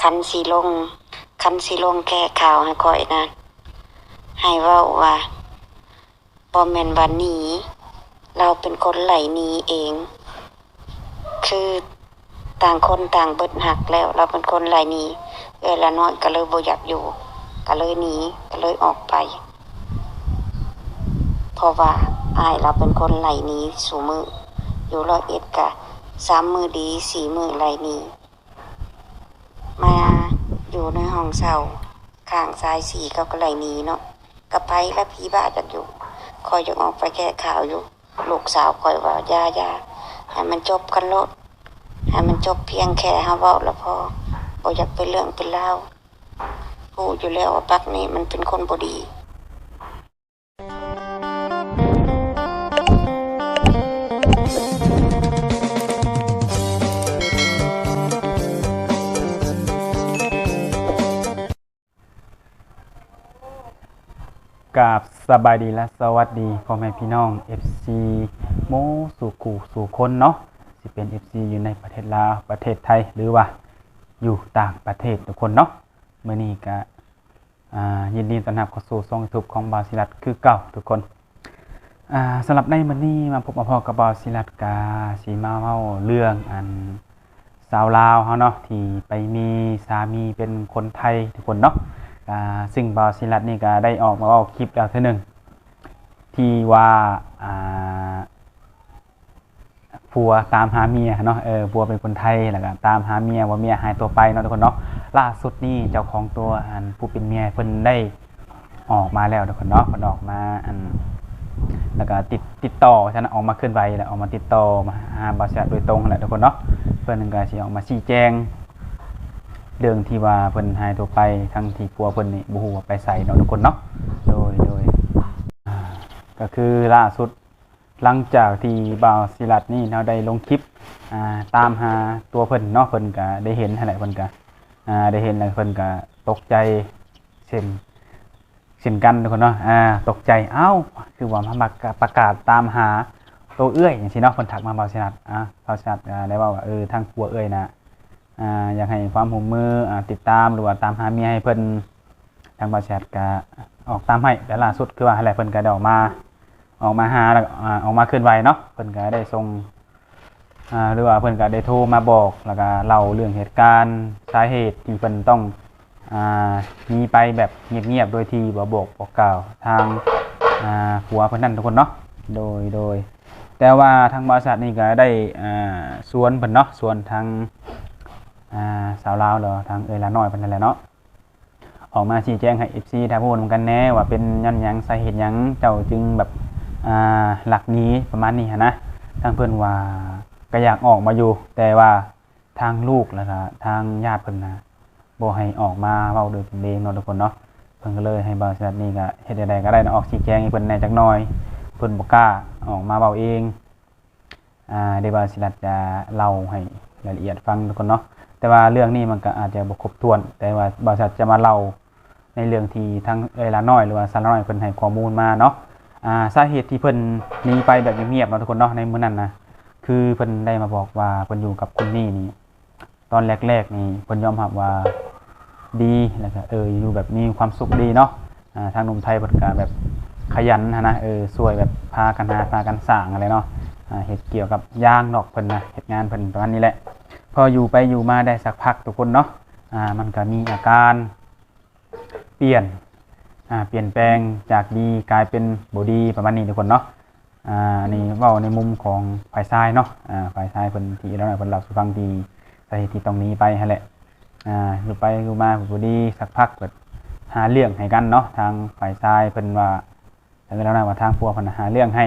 ຄັນຊິລົງ ຄັນຊິລົງແກ້ຂ່າວໃຫ້ຂ້ອຍນະ ໃຫ້ເວົ້າວ່າ ບໍ່ແມ່ນວ່າໜີ, ລາວເປັນຄົນໄຫຼໜີເອງ. ຄືຕ່າງຄົນຕ່າງເບິດຮັກແລ້ວ, ລາວເປັນຄົນໄຫຼໜີ. ເອື້ອຍລານ້ອຍກໍເລີຍບໍ່ຢາກຢູ່, ກໍເລີຍໜີ, ກໍເລີຍອອກໄປ. ເພາະວ່າອ້າຍລາວເປັນຄົນໄຫຼໜີຊຸມື້. ຢູ່ຮ້ອຍເອັດກະສາມມື້ດີ, ສີ່ມື້ໄຫຼໜີ. ມາຢູ່ໃນຫ້ອງເຊົ່າຂ້າງຊາຍສີ ເຂົາກໍໄລ່ໜີເນາະ. ກະໃຜລະຜີບ້າຈັກຢູ່. ຂ້ອຍຍັງອອກໄປແກ້ຂ່າວຢູ່. ລູກສາວຂ້ອຍວ່າ ຢ່າ ຢ່າ ໃຫ້ມັນຈົບກັນໂລດ, ໃຫ້ມັນຈົບພຽງແຄ່ເຮົາເວົ້າລະພໍ, ບໍ່ຢາກເປັນເລື່ອງເປັນລາວ. ຮູ້ຢູ່ແລ້ວວ່າບັກນີ້ມັນເປັນຄົນບໍ່ດີ. ກາບສະບາຍດີ ແລະ ສະຫວັດດີພໍ່ແມ່ພີ່ນ້ອງ ເອັຟຊີ ໝູ່ສູ່ຄູ່ສູ່ຄົນເນາະ, ຊິເປັນ ເອັຟຊີ ຢູ່ໃນປະເທດລາວ, ປະເທດໄທ ຫຼືວ່າຢູ່ຕ່າງປະເທດທຸກຄົນເນາະ. ມື້ນີ້ກະ ອ່າ ຍິນດີຕ້ອນຮັບເຂົ້າສູ່ຊ່ອງຢູທູບຂອງບ່າວສີລັດຄືເກົ່າທຸກຄົນ. ອ່າ ສຳລັບໃນມື້ນີ້ມາພົບມາພໍ້ກັບບ່າວສີລັດ ກະຊິມາເວົ້າເລື່ອງອັນສາວລາວເຮົາເນາະ ທີ່ໄປມີສາມີເປັນຄົນໄທທຸກຄົນເນາະ. ອ່າ ຊຶ່ງບ່າວສີລັດນີ້ກະໄດ້ອອກມາເວົ້າຄລິບແລ້ວເທື່ອໜຶ່ງ ທີ່ວ່າ ອ່າ ຜົວຕາມຫາເມຍເນາະ, ເອີ ຜົວເປັນຄົນໄທ ແລ້ວກໍຕາມຫາເມຍ ວ່າເມຍຫາຍຕົວໄປເນາະທຸກຄົນເນາະ. ລ່າສຸດນີ້ເຈົ້າຂອງຕົວ ອັນຜູ້ເປັນເມຍເພິ່ນໄດ້ອອກມາແລ້ວທຸກຄົນເນາະ, ເພິ່ນອອກມາ ອັນ ແລ້ວກໍຕິດ ຕິດຕໍ່ຊັ້ນນະ, ອອກມາເຄື່ອນໄຫວ ແລ້ວອອກມາຕິດຕໍ່ມາຫາບ່າວສີລັດໂດຍຕົງຫັ້ນແຫຼະທຸກຄົນເນາະ. ເພິ່ນກໍຊິອອກມາຊີ້ແຈງເລື່ອງທີ່ວ່າເພິ່ນຫາຍຕົວໄປ ທັງທີ່ຜົວເພິ່ນນີ້ບໍ່ຮູ້ວ່າໄປໃສເນາະທຸກຄົນເນາະ. ໂດຍ ໂດຍ ອ່າ ກໍຄືລ່າສຸດ ຫຼັງຈາກທີ່ບ່າວສີລັດນີ້ເນາະ ໄດ້ລົງຄລິບ ອ່າ ຕາມຫາຕົວເພິ່ນເນາະ, ເພິ່ນກະໄດ້ເຫັນຫັ້ນແຫຼະ, ເພິ່ນກະ ອ່າ ໄດ້ເຫັນແລ້ວເພິ່ນກະຕົກໃຈເຊັ່ນ ເຊັ່ນກັນທຸກຄົນເນາະ. ອ່າ ຕົກໃຈ ອ້າວ ຄືວ່າມາປະກາດຕາມຫາໂຕເອື້ອຍ ຈັ່ງຊີ້ເນາະ. ເພິ່ນທັກມາບ່າວສີລັດ ອ່າ ບ່າວສີລັດກະໄດ້ເວົ້າວ່າ ເອີ ທາງຜົວເອື້ອຍນະ ອ່າ ຢາກໃຫ້ຄວາມຮ່ວມມື ອ່າ ຕິດຕາມ ຫຼືວ່າຕາມຫາເມຍໃຫ້ເພິ່ນ. ທາງບ່າວສີລັດກະອອກຕາມໃຫ້ ແຕ່ລ່າສຸດຄືວ່າຫັ້ນແຫຼະ ເພິ່ນກະໄດ້ອອກມາ ອອກມາຫາ ແລ້ວ ອ່າ ອອກມາເຄື່ອນໄຫວເນາະ. ເພິ່ນກະໄດ້ສົ່ງ ອ່າ ຫຼືວ່າເພິ່ນກະໄດ້ໂທມາບອກ ແລ້ວກະເລົ່າເລື່ອງເຫດການ ສາເຫດທີ່ເພິ່ນຕ້ອງ ອ່າ ໜີໄປແບບງຽບໆ ໂດຍທີ່ບໍ່ບອກບໍ່ກ່າວທາງ ອ່າ ຜົວເພິ່ນນັ້ນທຸກຄົນເນາະ. ໂດຍ ໂດຍ ແຕ່ວ່າທາງບ່າວສີລັດນີ້ກະໄດ້ ອ່າ ຊວນເພິ່ນເນາະ, ຊວນທາງ ອ່າ ສາວລາວ ຫຼືວ່າທາງເອື້ອຍລານ້ອຍເພິ່ນນັ້ນແຫຼະເນາະ ອອກມາຊີ້ແຈງໃຫ້ ເອັຟຊີ ໄດ້ຮູ້ນຳກັນແດ່ວ່າເປັນຍ້ອນຫຍັງ ສາເຫດຫຍັງເຈົ້າຈຶ່ງແບບ ອ່າ ລັກໜີ ປະມານນີ້ຫັ້ນນະ. ທາງເພິ່ນວ່າກະຢາກອອກມາຢູ່ ແຕ່ວ່າທາງລູກ ແລ້ວກະທາງຍາດເພິ່ນນະ ບໍ່ໃຫ້ອອກມາເວົ້າໂດຍຕົນເອງເນາະທຸກຄົນເນາະ. ເພິ່ນກໍເລີຍໃຫ້ບ່າວສີລັດນີ້ກະເຮັດຈັ່ງໃດກໍໄດ້ນະ ອອກຊີ້ແຈງໃຫ້ເພິ່ນແດ່ຈັກໜ່ອຍ, ເພິ່ນບໍ່ກ້າອອກມາເວົ້າເອງ. ອ່າ ດຽວບ່າວສີລັດຈະເລົ່າໃຫ້ລາຍລະອຽດຟັງທຸກຄົນເນາະ, ແຕ່ວ່າເລື່ອງນີ້ມັນກໍອາດຈະບໍ່ຄົບຖ້ວນ, ແຕ່ວ່າບ່າວສີລັດຈະມາເລົ່າໃນເລື່ອງທີ່ທາງເອື້ອຍລານ້ອຍ ຫຼືວ່າສາວລານ້ອຍເພິ່ນໃຫ້ຂໍ້ມູນມາເນາະ. ອ່າ ສາເຫດທີ່ເພິ່ນໜີໄປແບບງຽບໆເນາະທຸກຄົນເນາະ, ໃນມື້ນັ້ນນະ ຄືເພິ່ນໄດ້ມາບອກວ່າເພິ່ນຢູ່ກັບຄົນນີ້ນີ້ ຕອນແລກໆນີ້ເພິ່ນຍອມຮັບວ່າດີ ແລ້ວກໍ ເອີ ຢູ່ແບບມີຄວາມສຸກດີເນາະ. ອ່າ ທາງໜຸ່ມໄທເພິ່ນກໍແບບຂະຫຍັນຫັ້ນນະ, ເອີ ຊ່ວຍແບບພາກັນຫາ ພາກັນສ້າງຫັ້ນແຫຼະເນາະ. ອ່າ ເຮັດກ່ຽວກັບຢາງດອກເພິ່ນນະ, ເຮັດງານເພິ່ນປະມານນີ້ແຫຼະ. ພໍຢູ່ໄປຢູ່ມາໄດ້ສັກພັກທຸກຄົນເນາະ, ອ່າ ມັນກໍມີອາການ ປ່ຽນ ອ່າ ປ່ຽນແປງຈາກດີກາຍເປັນບໍ່ດີ ປະມານນີ້ທຸກຄົນເນາະ. ອ່າ ອັນນີ້ເວົ້າໃນມຸມຂອງຝ່າຍຊາຍເນາະ, ອ່າ ຝ່າຍຊາຍເພິ່ນທີ່ລາວເພິ່ນເລົ່າສູ່ຟັງ ທີ່ສາເຫດທີ່ຕ້ອງໜີໄປຫັ້ນແຫຼະ. ອ່າ ຢູ່ໄປຢູ່ມາບໍ່ດີ ສັກພັກເພິ່ນຫາເລື່ອງໃຫ້ກັນເນາະ, ທາງຝ່າຍຊາຍເພິ່ນວ່າ ທາງລາວນະວ່າທາງຜົວເພິ່ນຫາເລື່ອງໃຫ້,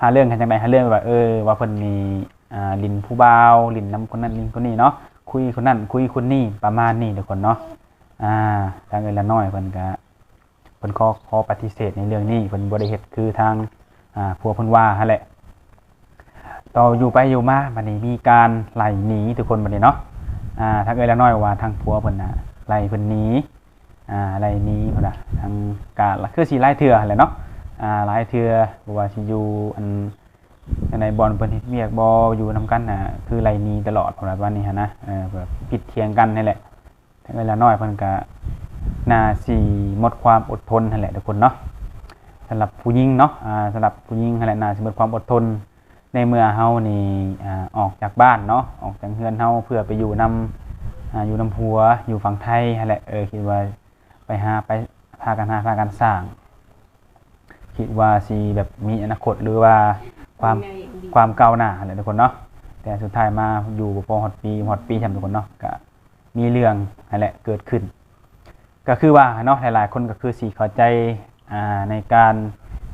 ຫາເລື່ອງໃຫ້ຈັ່ງໃດ? ຫາເລື່ອງແບບວ່າ ເອີ ວ່າເພິ່ນນີ້ ອ່າ ຫຼິ້ນຜູ້ບ່າວ ຫຼິ້ນນຳຄົນນັ້ນຫຼິ້ນຄົນນີ້ເນາະ, ຄຸຍຄົນນັ້ນຄຸຍຄົນນີ້ ປະມານນີ້ທຸກຄົນເນາະ. ອ່າ ທາງເອື້ອຍລານ້ອຍເພິ່ນກະ ເພິ່ນຂໍ ຂໍປະຕິເສດໃນເລື່ອງນີ້, ເພິ່ນບໍ່ໄດ້ເຮັດຄືທາງ ອ່າ ຜົວເພິ່ນວ່າຫັ້ນແຫຼະ. ຕໍ່ຢູ່ໄປຢູ່ມາ ບັດນີ້ມີການໄລ່ໜີທຸກຄົນບັດນີ້ເນາະ. ອ່າ ທາງເອື້ອຍລານ້ອຍວ່າທາງຜົວເພິ່ນນະໄລ່ເພິ່ນໜີ ອ່າ ໄລ່ໜີພຸ້ນນະ, ທາງການລະຄືຊິຫຼາຍເທື່ອຫັ້ນແຫຼະເນາະ, ອ່າ ຫຼາຍເທື່ອ ບໍ່ວ່າຊິຢູ່ອັນ ໃນບ່ອນເພິ່ນເຮັດວຽກບໍ່ ຢູ່ນຳກັນນະ ຄືໄລ່ໜີຕະຫຼອດ ປະມານນີ້ຫັ້ນນະ. ເອີ ແບບຜິດຖຽງກັນນີ້ແຫຼະ, ທາງເອື້ອຍລານ້ອຍເພິ່ນກະໜ້າຊິໝົດຄວາມອົດທົນຫັ້ນແຫຼະທຸກຄົນເນາະ. ສຳລັບຜູ້ຍິງເນາະ ອາ ສຳລັບຜູ້ຍິງຫັ້ນແຫຼະ ໜ້າຊິໝົດຄວາມອົດທົນ ໃນເມື່ອເຮົານີ້ ອາ ອອກຈາກບ້ານເນາະ ອອກຈາກເຮືອນເຮົາເພື່ອໄປຢູ່ນຳ ອາ ຢູ່ນຳຜົວ ຢູ່ຝັ່ງໄທຫັ້ນແຫຼະ. ເອີ ຄິດວ່າໄປຫາ ໄປ ພາກັນຫາ ພາກັນສ້າງ ຄິດວ່າຊິແບບມີອະນາຄົດ ຫຼືວ່າຄວາມ ຄວາມກ້າວໜ້າຫັ້ນແຫຼະທຸກຄົນເນາະ. ແຕ່ສຸດທ້າຍມາຢູ່ບໍ່ພໍຮອດປີ ຮອດປີຊ້ຳທຸກຄົນເນາະ ກະມີເລື່ອງຫັ້ນແຫຼະເກີດຂຶ້ນ. ກະຄືວ່າເນາະ ຫຼາຍໆຄົນກະຄືຊິເຂົ້າໃຈ ອາ ໃນການ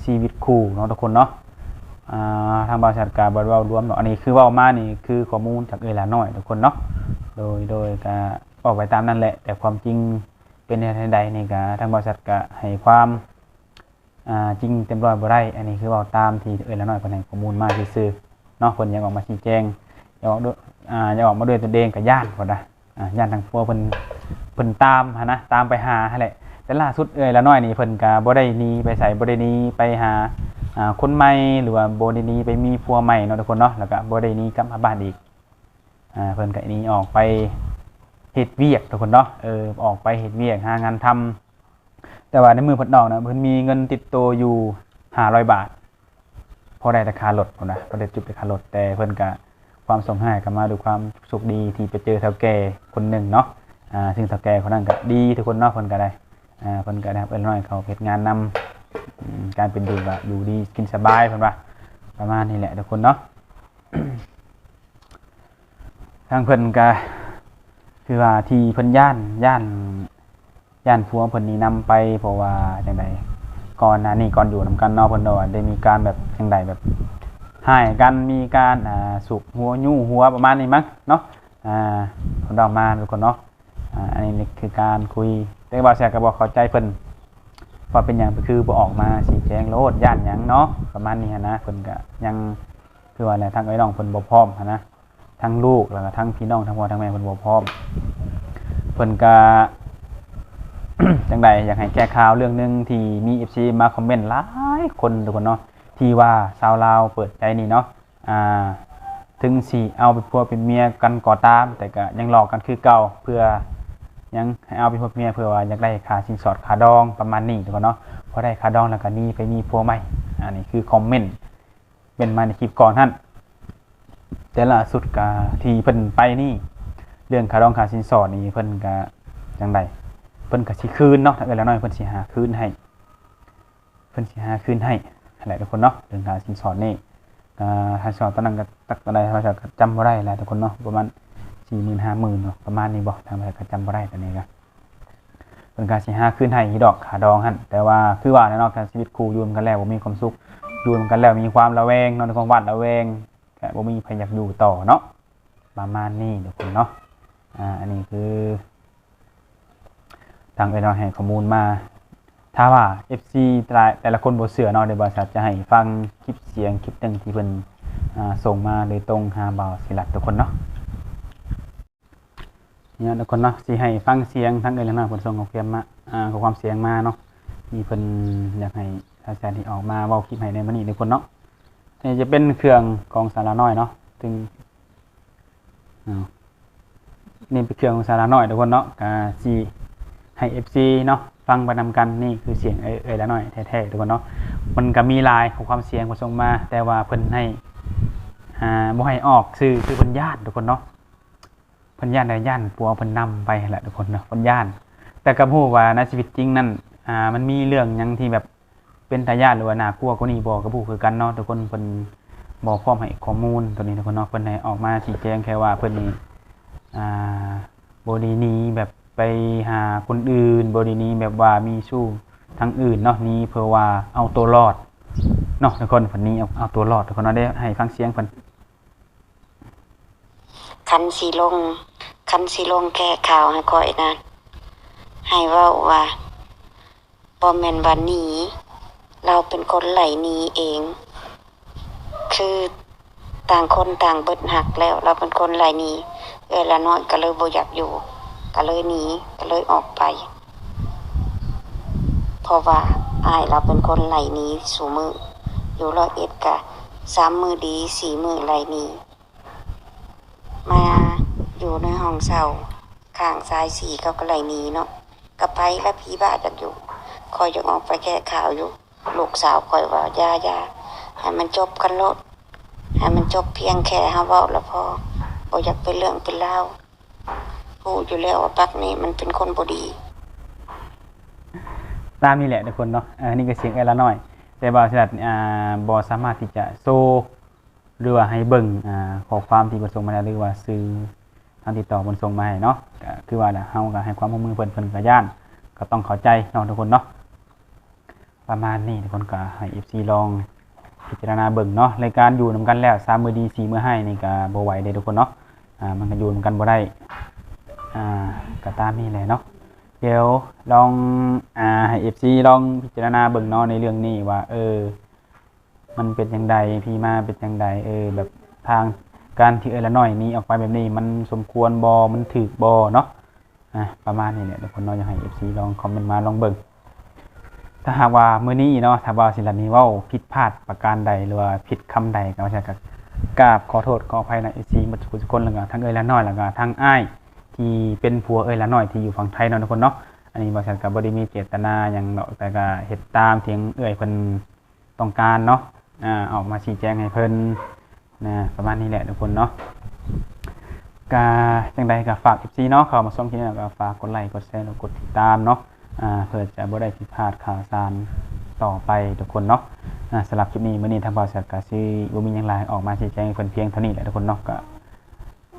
ຊີວິດຄູ່ເນາະທຸກຄົນເນາະ. ອາ ທາງບ່າວແຊັດກະບໍ່ໄດ້ເວົ້າລວມເນາະ ອັນນີ້ຄືເວົ້າມານີ້ຄືຂໍ້ມູນຈາກເອື້ອຍລານ້ອຍທຸກຄົນເນາະ. ໂດຍ ໂດຍກະເວົ້າໄປຕາມນັ້ນແຫຼະ ແຕ່ຄວາມຈິງເປັນແນວໃດນີ້ກະ ທາງບ່າວແຊັດກະໃຫ້ຄວາມ ອາ ຈິງເຕັມຮ້ອຍບໍ່ໄດ້. ອັນນີ້ຄືເວົ້າຕາມທີ່ເອື້ອຍລານ້ອຍເພິ່ນໃຫ້ຂໍ້ມູນມາຊື່ໆເນາະ. ເພິ່ນຢາກອອກມາຊີ້ແຈງ ຢາກອອກດ້ວຍ ອາ ຢາກອອກມາດ້ວຍຕົນເອງກະຢ້ານພຸ້ນນະ ອາ ຢ້ານທາງຜົວເພິ່ນ ເພິ່ນຕາມຫັ້ນນະ ຕາມໄປຫາຫັ້ນແຫຼະ. ແຕ່ລ່າສຸດເອື້ອຍລານ້ອຍນີ້ເພິ່ນກະບໍ່ໄດ້ໜີໄປໃສ ບໍ່ໄດ້ໜີໄປຫາ ອາ ຄົນໃໝ່ ຫຼືວ່າບໍ່ໄດ້ໜີໄປມີຜົວໃໝ່ເນາະທຸກຄົນເນາະ ແລ້ວກະບໍ່ໄດ້ໜີກັບມາບ້ານອີກ. ອາ ເພິ່ນກະໜີອອກໄປເຮັດວຽກທຸກຄົນເນາະ ເອີ ອອກໄປເຮັດວຽກຫາງານທຳ. ແຕ່ວ່າໃນມື້ເພິ່ນອອກນະ ເພິ່ນມີເງິນຕິດໂຕຢູ່ຫ້າຮ້ອຍບາດ ພໍໄດ້ແຕ່ຄ່າລົດພຸ້ນນະ ພໍໄດ້ຈຸບແຕ່ຄ່າລົດ. ແຕ່ເພິ່ນກະ ຄວາມໂຊກຮ້າຍກະມາດ້ວຍຄວາມໂຊກດີທີ່ໄປເຈີເຖົ້າແກ່ຄົນໜຶ່ງເນາະ ອາ ຊຶ່ງເຖົ້າແກ່ຄົນນັ້ນກະດີທຸກຄົນເນາະ. ເພິ່ນກະໄດ້ ອາ ເພິ່ນກະໄດ້ຮັບເອື້ອຍນ້ອຍເຂົາເຮັດງານນຳ ອາ ການເປັນຢູ່ກະຢູ່ດີກິນສະບາຍ ເພິ່ນວ່າ ປະມານນີ້ແຫຼະທຸກຄົນເນາະ. ທາງເພິ່ນກະຄືວ່າທີ່ເພິ່ນຢ້ານ ຢ້ານ ຢ້ານຜົວເພິ່ນນີ້ນຳໄປ ເພາະວ່າຈັ່ງໃດ ກ່ອນໜ້ານີ້ກ່ອນຢູ່ນຳກັນເນາະ ເພິ່ນວ່າໄດ້ມີການແບບຈັ່ງໃດ ແບບຮ້າຍກັນ ມີການ ອາ ຊຸກຫົວຍູ້ຫົວປະມານນີ້ມັ້ງເນາະ. ອາ ເພິ່ນເວົ້າມາທຸກຄົນເນາະ ອາ ອັນນີ້ຄືການຄຸຍ ແຕ່ວ່າແຊກະບໍ່ເຂົ້າໃຈເພິ່ນວ່າເປັນຫຍັງຄືບໍ່ອອກມາຊີ້ແຈງໂລດ ຢ້ານຫຍັງເນາະ ປະມານນີ້ຫັ້ນນະ. ເພິ່ນກະຍັງ ຄືວ່າແຫຼະ ທາງເອື້ອຍນ້ອງເພິ່ນບໍ່ພ້ອມຫັ້ນນະ ທັງລູກ ແລ້ວກະທັງພີ່ນ້ອງ ທັງພໍ່ທັງແມ່ເພິ່ນບໍ່ພ້ອມ. ເພິ່ນກະ ຈັ່ງໃດ ຢາກໃຫ້ແກ້ຂ່າວເລື່ອງໜຶ່ງທີ່ມີເອັຟຊີມາຄອມເມັນຫຼາຍຄົນທຸກຄົນເນາະ ທີ່ວ່າຊາວລາວເປີດໃຈນີ້ເນາະ ອາ ເຖິງຊິເອົາເປັນຜົວເປັນເມຍກັນກໍຕາມ ແຕ່ກະຍັງຫຼອກກັນຄືເກົ່າ ເພື່ອຍັງໃຫ້ເອົາເປັນຜົວເປັນເມຍ ເພື່ອວ່າຢາກໄດ້ຄ່າສິນສອດຄ່າດອງປະມານນີ້ທຸກຄົນເນາະ. ພໍໄດ້ຄ່າດອງແລ້ວກະໜີໄປມີຜົວໃໝ່. ອັນນີ້ຄືຄອມເມັນ ເປັນມາໃນຄລິບກ່ອນຫັ້ນ. ແຕ່ລ່າສຸດກະທີ່ເພິ່ນໄປນີ້ ເລື່ອງຄ່າດອງຄ່າສິນສອດນີ້ ເພິ່ນກະຈັ່ງໃດ ເພິ່ນກະຊິຄືນເນາະ ທາງເອື້ອຍລານ້ອຍເພິ່ນຊິຫາຄືນໃຫ້ ເພິ່ນຊິຫາຄືນໃຫ້ຫັ້ນແຫຼະທຸກຄົນເນາະ. ເລື່ອງຄ່າສິນສອດນີ້ ກະຄ່າສິນສອດຕອນນັ້ນກະຈັກເທົ່າໃດ ເຮົາກະຈຳບໍ່ໄດ້ແລ້ວທຸກຄົນເນາະ ປະມານສີ່ໝື່ນ ຫ້າໝື່ນເນາະ ປະມານນີ້ບໍ່ ທາງເພິ່ນກະຈຳບໍ່ໄດ້ຕອນນີ້ກະ ເພິ່ນກະຊິຫາຄືນໃຫ້ຢູ່ດອກຄ່າດອງຫັ້ນ. ແຕ່ວ່າຄືວ່າແຫຼະເນາະ ການຊີວິດຄູ່ຢູ່ນຳກັນແລ້ວບໍ່ມີຄວາມສຸກ ຢູ່ນຳກັນແລ້ວມີຄວາມລະແວງເນາະ ຄວາມຫວາດລະແວງ ກະບໍ່ມີໃຜຢາກຢູ່ຕໍ່ເນາະ ປະມານນີ້ທຸກຄົນເນາະ. ອາ ອັນນີ້ຄືທາງເອື້ອຍນ້ອຍໃຫ້ຂໍ້ມູນມາ ຖ້າວ່າເອັຟຊີຫຼາຍ ແຕ່ລະຄົນບໍ່ເຊື່ອເນາະ ດຽວບ່າວສັດຈະໃຫ້ຟັງຄລິບສຽງຄລິບໜຶ່ງທີ່ເພິ່ນ ອາ ສົ່ງມາໂດຍຕົງຫາບ່າວສີລັດທຸກຄົນເນາະ. ນີ້ເນາະທຸກຄົນເນາະ ຊິໃຫ້ຟັງສຽງທາງເອື້ອຍລານ້ອຍເພິ່ນສົ່ງຂໍ້ຄວາມມາ ອາ ຂໍ້ຄວາມສຽງມາເນາະ ທີ່ເພິ່ນຢາກໃຫ້ຊາວແຊດນີ້ອອກມາເວົ້າຄລິບໃຫ້ໃນມື້ນີ້ທຸກຄົນເນາະ. ນີ້ຈະເປັນເຄື່ອງຂອງສາວລານ້ອຍເນາະ ຊຶ່ງ ເອົາ ນີ້ເປັນເຄື່ອງຂອງສາວລານ້ອຍທຸກຄົນເນາະ ກະຊິໃຫ້ເອັຟຊີເນາະ ຟັງໄປນຳກັນ. ນີ້ຄືສຽງເອື້ອຍ ເອື້ອຍລານ້ອຍແທ້ໆທຸກຄົນເນາະ. ມັນກະມີຫຼາຍຂໍ້ຄວາມສຽງເພິ່ນສົ່ງມາ ແຕ່ວ່າເພິ່ນໃຫ້ ອາ ບໍ່ໃຫ້ອອກຊື່ ຄືເພິ່ນຢ້ານທຸກຄົນເນາະ. ເພິ່ນຢ້ານໃດ ຢ້ານຜົວເພິ່ນນຳໄປຫັ້ນແຫຼະທຸກຄົນເນາະ ເພິ່ນຢ້ານ. ແຕ່ກະບໍ່ຮູ້ວ່າໃນຊີວິດຈິງນັ້ນ ອາ ມັນມີເລື່ອງຫຍັງທີ່ແບບເປັນຕາຢ້ານ ຫຼືວ່າໜ້າກົວກວ່ານີ້ບໍ່ ກະບໍ່ຮູ້ຄືກັນເນາະທຸກຄົນ. ເພິ່ນບໍ່ພ້ອມໃຫ້ຂໍ້ມູນໂຕນີ້ທຸກຄົນເນາະ. ເພິ່ນໃຫ້ອອກມາຊີ້ແຈງແຄ່ວ່າເພິ່ນນີ້ ອາ ບໍ່ໄດ້ໜີແບບໄປຫາຄົນອື່ນ ບໍ່ໄດ້ໜີແບບວ່າມີຊູ້ທາງອື່ນເນາະ ໜີເພື່ອວ່າເອົາໂຕລອດເນາະທຸກຄົນ. ເພິ່ນໜີເອົາ ເອົາໂຕລອດທຸກຄົນເນາະ. ໄດ້ໃຫ້ຟັງສຽງເພິ່ນ. ຄັນຊິລົງ ຄັນຊິລົງແກ້ຂ່າວໃຫ້ຂ້ອຍນະ ໃຫ້ເວົ້າວ່າ ບໍ່ແມ່ນວ່າໜີ ລາວເປັນຄົນໄຫຼໜີເອງ. ຄືຕ່າງຄົນຕ່າງເບິດຮັກແລ້ວ ລາວເປັນຄົນໄຫຼໜີ ເອື້ອຍລານ້ອຍກະເລີຍບໍ່ຢາກຢູ່ ກະເລີຍໜີ ກະເລີຍອອກໄປ. ເພາະວ່າອ້າຍລາວເປັນຄົນໄຫຼໜີຊຸມື້ ຢູ່ຮ້ອຍເອັດກະສາມມື້ດີ ສີ່ມື້ໄຫຼໜີ ມາຢູ່ໃນຫ້ອງເຊົ່າ ຂ້າງສາຍສີ່ເຂົາກໍໄລ່ໜີເນາະ. ກໍໄປລະ ຜີບ້າຈັກຢູ່. ຂ້ອຍຢາກອອກໄປແກ້ຂ່າວຢູ່. ລູກສາວຂ້ອຍວ່າ ຢ່າ ຢ່າ ໃຫ້ມັນຈົບກັນໂລດ, ໃຫ້ມັນຈົບພຽງແຄ່ເຮົາເວົ້າລະພໍ, ບໍ່ຢາກເປັນເລື່ອງເປັນລາວ. ຮູ້ຢູ່ແລ້ວວ່າບັກນີ້ມັນເປັນຄົນບໍ່ດີ. ຕາມນີ້ແຫຼະທຸກຄົນເນາະ. ອັນນີ້ກໍສຽງເອື້ອຍລານ້ອຍ, ແຕ່ວ່າສະຫຼັດ ອ່າ ບໍ່ສາມາດທີ່ຈະໂຊ ຫຼືວ່າໃຫ້ເບິ່ງ ອ່າ ຂໍ້ຄວາມທີ່ເພິ່ນສົ່ງມາແລ້ວ ຫຼືວ່າຊື່ທາງຕິດຕໍ່ເພິ່ນສົ່ງມາໃຫ້ເນາະ. ກໍຄືວ່າແຫຼະ ເຮົາກໍໃຫ້ຄວາມຮ່ວມມືເພິ່ນ, ເພິ່ນກໍຢ້ານ, ກໍຕ້ອງເຂົ້າໃຈເນາະທຸກຄົນເນາະ. ປະມານນີ້ທຸກຄົນ, ກໍໃຫ້ເອັຟຊີລອງພິຈາລະນາເບິ່ງເນາະ. ລາຍການຢູ່ນຳກັນແລ້ວ ສາມມື້ດີ ສີ່ມື້ຮ້າຍນີ້ກໍບໍ່ໄຫວເດ້ທຸກຄົນເນາະ. ອ່າ ມັນກໍຢູ່ນຳກັນບໍ່ໄດ້. ອ່າ ກໍຕາມນີ້ແຫຼະເນາະ. ດຽວລອງ ອ່າ ໃຫ້ເອັຟຊີລອງພິຈາລະນາເບິ່ງເນາະ ໃນເລື່ອງນີ້ວ່າ ເອີ ມັນເປັນຈັ່ງໃດ, ທີ່ມາເປັນຈັ່ງໃດ, ເອີ ແບບທາງການທີ່ເອື້ອຍລານ້ອຍໜີອອກໄປແບບນີ້ ມັນສົມຄວນບໍ່, ມັນຖືກບໍ່ເນາະ. ອ່າ ປະມານນີ້ແຫຼະທຸກຄົນເນາະ. ຢາກໃຫ້ເອັຟຊີລອງຄອມເມັນມາລອງເບິ່ງ. ຖ້າຫາກວ່າມື້ນີ້ເນາະ ຖ້າວ່າສິລັດນີ້ເວົ້າຜິດພາດປະການໃດ ຫຼືວ່າຜິດຄຳໃດ ກໍວ່າຊັ້ນ ກໍກາບຂໍໂທດຂໍອະໄພນຳເອັຟຊີໝົດທຸກຄົນ, ແລ້ວກໍທັງເອື້ອຍລານ້ອຍ ແລ້ວກໍທັງອ້າຍທີ່ເປັນຜົວເອື້ອຍລານ້ອຍທີ່ຢູ່ຝັ່ງໄທເນາະທຸກຄົນເນາະ. ອັນນີ້ບ່າວແຊດກໍບໍ່ໄດ້ມີເຈດຕະນາຫຍັງດອກ, ແຕ່ກໍເຮັດຕາມທີ່ເອື້ອຍເພິ່ນ ຕ້ອງການເນາະ. ອາ ອອກມາຊີ້ແຈງໃຫ້ເພິ່ນນະ, ປະມານນີ້ແຫຼະທຸກຄົນເນາະ. ກະຈັ່ງໃດກໍຝາກເອັຟຊີເນາະ ເຂົ້າມາຊົມຄລິບນີ້ ກໍຝາກກົດໄລ ກົດແຊ ແລະ ກົດຕິດຕາມເນາະ ອາ ເພື່ອຈະບໍ່ໄດ້ຜິດພາດຂ່າວສານຕໍ່ໄປທຸກຄົນເນາະ. ອາ ສຳລັບຄລິບນີ້ ມື້ນີ້ທາງບ່າວແຊດກໍຊິບໍ່ມີຫຍັງຫຼາຍ, ອອກມາຊີ້ແຈງໃຫ້ເພິ່ນພຽງເທົ່ານີ້ແຫຼະທຸກຄົນເນາະ. ກະ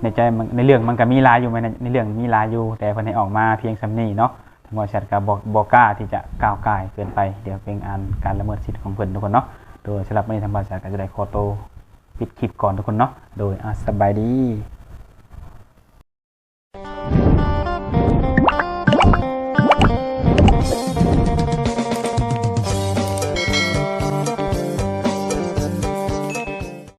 ໃນໃຈມັນ ໃນເລື່ອງມັນກໍມີຫຼາຍຢູ່, ໃນ ໃນເລື່ອງມີຫຼາຍຢູ່ ແຕ່ເພິ່ນໃຫ້ອອກມາພຽງສ່ຳນີ້ເນາະ. ທາງບ່າວແຊດກໍບໍ່ ບໍ່ກ້າທີ່ຈະກ້າວກ່າຍເກີນໄປ, ດຽວເປັນອັນການລະເມີດສິດຂອງເພິ່ນທຸກຄົນເນາະ. ໂດຍສຳລັບມື້ນີ້ທາງບ່າວແຊດກໍຈະໄດ້ຂໍໂຕປິດຄລິບກ່ອນທຸກຄົນເນາະ. ໂດຍ ອາ ສະບາຍດີ.